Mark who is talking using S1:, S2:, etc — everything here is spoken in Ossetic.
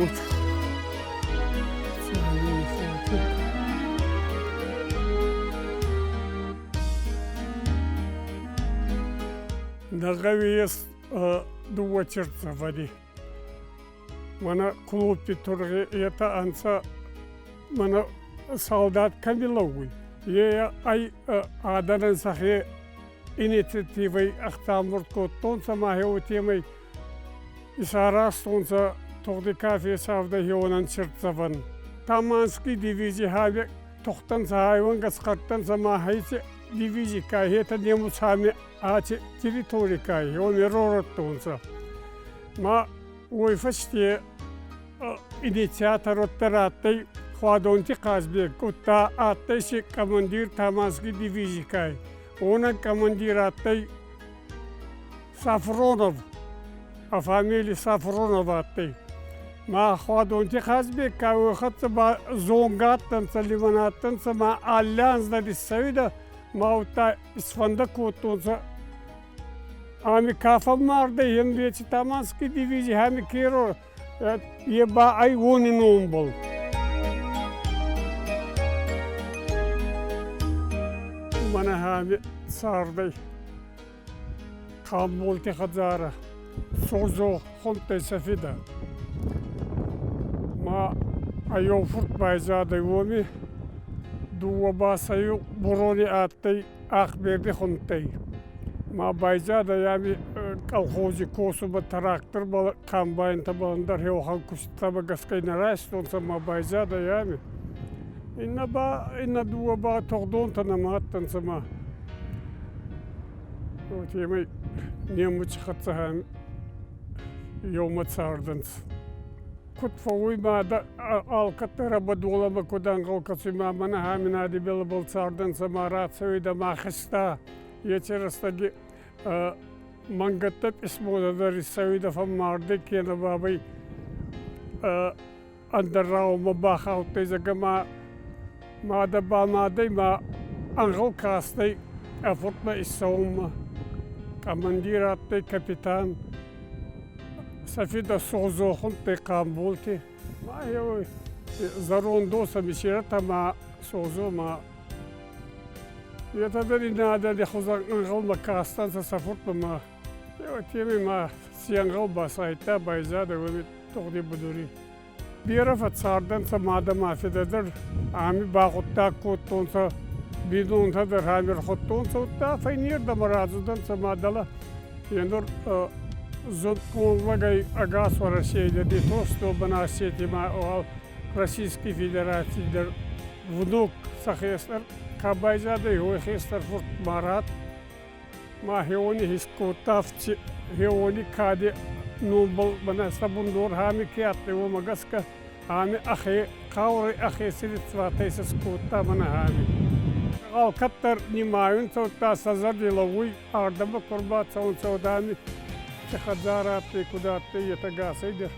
S1: Вот. Нӕ гъӕуи ес дууӕ циртдзӕвӕни. Мӕнӕ клуби тургъи етӕ ӕнцӕ, мӕнӕ салдат кӕми лӕууй, е ӕй адӕнӕн сӕхе инициативӕй ӕхцамурд кодтонцӕ ма уотемӕй исаразтонцӕ тугъди ка фесавдӕй, хеуонӕн циртдзӕвӕн. Таманский дивизий хави тухтӕнцӕ хайуангӕ схъӕрттӕнцӕ ма хеци дивизий ка хетӕ немуцами аци территорий ка уоми рородтонцӕ. Ма уой фӕсте инициатор уӕддӕр адтӕй Хуадонти Хъазбег, удта адтӕй си командир Таманский дивизий кай. Уонӕн командир адтӕй Сафронов, а фамилий Сафронов адтӕй. Ма Хуадонти Хазбег ка уой хӕццӕ ба зонгӕ адтӕнцӕ, лимӕн адтӕнцӕ, ма алли анз дӕр иссӕуидӕ, ма удта исфӕндӕ кодтонцӕ ами ка фӕммардӕй, еци Таманский дивизий ами ке е ба ӕй уони номбӕл. Мӕнӕ ами цардӕй Хъамболти хӕдзарӕ Созо хундтӕй сӕ фидӕ. Ма ӕ еу фурт байзадӕй уоми, дууӕ ба сӕ еу бурони адтӕй Ахберди хундтӕй. Ма байзадӕй ами колхози косунмӕ тракторбӕл, комбайнтӕбӕл ӕндӕр хеуӕхӕн куститӕмӕ гӕсгӕ нӕ райстонцӕ ма байзадӕй ами. Иннӕ ба, иннӕ дууӕ ба тугъдонтӕ нӕма адтӕнцӕ ма уотемӕй немуци хӕццӕ еумӕ цардӕнцӕ. Куд фӕууй мадӕ алкӕддӕр ӕ куд ӕнгъӕл кӕсуй ма мӕнӕ Аминади билӕбӕл цардӕнцӕ ма рацӕуидӕ ма хизта. Еци рӕстӕги мӕнгӕттӕ пъисмотӕ дӕр иссӕуидӕ фӕммардӕй кенӕ бабӕй ӕндӕр рауӕнмӕ бахаудтӕй, зӕгъгӕ, ма мадӕ ба мадӕй ма ӕнгъӕл кастӕй ӕ фуртмӕ иссӕунмӕ. Командир адтӕй капитан. Сӕ фидӕ Созо хундтӕй Хъамболти. Ма еу зӕронд уосӕ Мисирӕт ӕма Созо ма етӕ дӕр ин адӕни хузӕн ӕнгъӕлмӕ кастӕнцӕ сӕ фуртмӕ ма уотемӕй ма ци ӕнгъӕл басайдта, байзадӕй уоми тугъди будури. Берӕ фӕццардӕнцӕ мадӕ ма фидӕ дӕр, ами багъуддаг кодтонцӕ, бийнонтӕ дӕр ами ӕрхудтонцӕ, удта фӕйнердӕмӕ рацудӕнцӕ ма дӕлӕ е нур зундгонд лӕгӕй ӕгас Уӕрӕсей дӕр не то что на Осетии ма Российской Федераций дӕр внук сӕ хестӕр ка байзадӕй, уой хестӕр фурт Марат ма хеуони искодта хеуони кади номбӕл мӕнӕ сӕ бундор ами ке адтӕй, уомӕ гӕсгӕ ами ӕхе хъаурӕй ӕхе средстватӕй сӕ скодта мӕнӕ ами. Алкӕддӕр нимайунцӕ, удта сӕ зӕрди лӕууй, ардӕмӕ ку рбацӕунцӕ, уӕд ами ци хӕдзарӕ адтӕй, куд адтӕй, етӕ гасӕй дӕр.